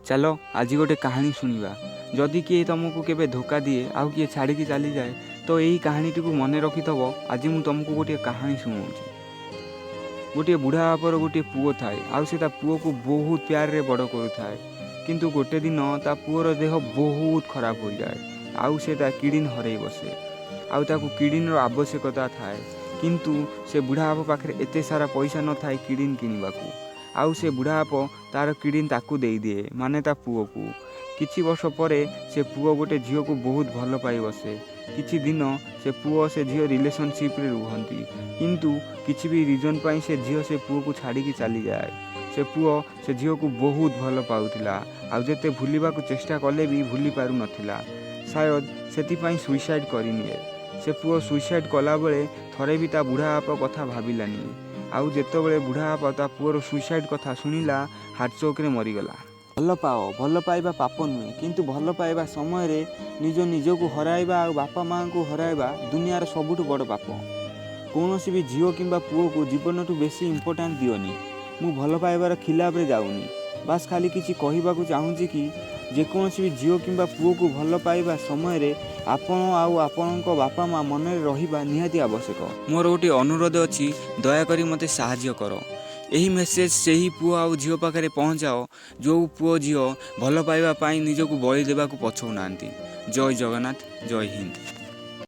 ଚାଲ ଆଜି ଗୋଟେ କାହାଣୀ ଶୁଣିବା। ଯଦି କିଏ ତୁମକୁ କେବେ ଧୋକା ଦିଏ ଆଉ କିଏ ଛାଡ଼ିକି ଚାଲିଯାଏ, ତ ଏହି କାହାଣୀଟିକୁ ମନେ ରଖିଥିବ। ଆଜି ମୁଁ ତୁମକୁ ଗୋଟିଏ କାହାଣୀ ଶୁଣାଉଛି। ଗୋଟିଏ ବୁଢ଼ା ବାପର ଗୋଟିଏ ପୁଅ ଥାଏ ଆଉ ସେ ତା ପୁଅକୁ ବହୁତ ପ୍ୟାରରେ ବଡ଼ କରୁଥାଏ। କିନ୍ତୁ ଗୋଟେ ଦିନ ତା ପୁଅର ଦେହ ବହୁତ ଖରାପ ହୋଇଯାଏ ଆଉ ସେ ତା କିଡ଼ନୀ ହରେଇ ବସେ ଆଉ ତାକୁ କିଡ଼ନୀର ଆବଶ୍ୟକତା ଥାଏ। କିନ୍ତୁ ସେ ବୁଢ଼ା ବାପ ପାଖରେ ଏତେ ସାରା ପଇସା ନଥାଏ କିଡ଼ନୀ କିଣିବାକୁ। ଆଉ ସେ ବୁଢ଼ା ବାପ ତାର କିଡ଼ନୀ ତାକୁ ଦେଇଦିଏ, ମାନେ ତା ପୁଅକୁ। କିଛି ବର୍ଷ ପରେ ସେ ପୁଅ ଗୋଟେ ଝିଅକୁ ବହୁତ ଭଲ ପାଇ ବସେ। କିଛି ଦିନ ସେ ପୁଅ ସେ ଝିଅ ରିଲେସନସିପ୍ରେ ରୁହନ୍ତି, କିନ୍ତୁ କିଛି ବି ରିଜନ୍ ପାଇଁ ସେ ଝିଅ ସେ ପୁଅକୁ ଛାଡ଼ିକି ଚାଲିଯାଏ। ସେ ପୁଅ ସେ ଝିଅକୁ ବହୁତ ଭଲ ପାଉଥିଲା ଆଉ ଯେତେ ଭୁଲିବାକୁ ଚେଷ୍ଟା କଲେ ବି ଭୁଲି ପାରୁନଥିଲା। ସାୟଦ ସେଥିପାଇଁ ସୁଇସାଇଡ଼୍ କରିନିଏ। ସେ ପୁଅ ସୁଇସାଇଡ଼୍ କଲାବେଳେ ଥରେ ବି ତା ବୁଢ଼ା ବାପା କଥା ଭାବିଲାନି। ଆଉ ଯେତେବେଳେ ବୁଢ଼ା ବାପା ତା ପୁଅର ସୁଇସାଇଡ଼୍ କଥା ଶୁଣିଲା, ହାର୍ଟଚୋକ୍ରେ ମରିଗଲା। ଭଲ ପାଅ, ଭଲ ପାଇବା ପାପ ନୁହେଁ। କିନ୍ତୁ ଭଲ ପାଇବା ସମୟରେ ନିଜ ନିଜକୁ ହରାଇବା ଆଉ ବାପା ମାଆଙ୍କୁ ହରାଇବା ଦୁନିଆର ସବୁଠୁ ବଡ଼ ପାପ। କୌଣସି ବି ଝିଅ କିମ୍ବା ପୁଅକୁ ଜୀବନଠୁ ବେଶୀ ଇମ୍ପୋର୍ଟାଣ୍ଟ ଦିଅନି। ମୁଁ ଭଲ ପାଇବାର ଖିଲାପରେ ଯାଉନି, ବାସ୍ ଖାଲି କିଛି କହିବାକୁ ଚାହୁଁଛି କି ଯେକୌଣସି ବି ଝିଅ କିମ୍ବା ପୁଅକୁ ଭଲ ପାଇବା ସମୟରେ ଆପଣ ଆଉ ଆପଣଙ୍କ ବାପା ମା ମନରେ ରହିବା ନିହାତି ଆବଶ୍ୟକ। ମୋର ଗୋଟିଏ ଅନୁରୋଧ ଅଛି, ଦୟାକରି ମୋତେ ସାହାଯ୍ୟ କର। ଏହି ମେସେଜ ସେହି ପୁଅ ଆଉ ଝିଅ ପାଖରେ ପହଞ୍ଚାଅ, ଯେଉଁ ପୁଅ ଝିଅ ଭଲ ପାଇବା ପାଇଁ ନିଜକୁ ବଳି ଦେବାକୁ ପଛଉନାହାନ୍ତି। ଜୟ ଜଗନ୍ନାଥ, ଜୟ ହିନ୍ଦ।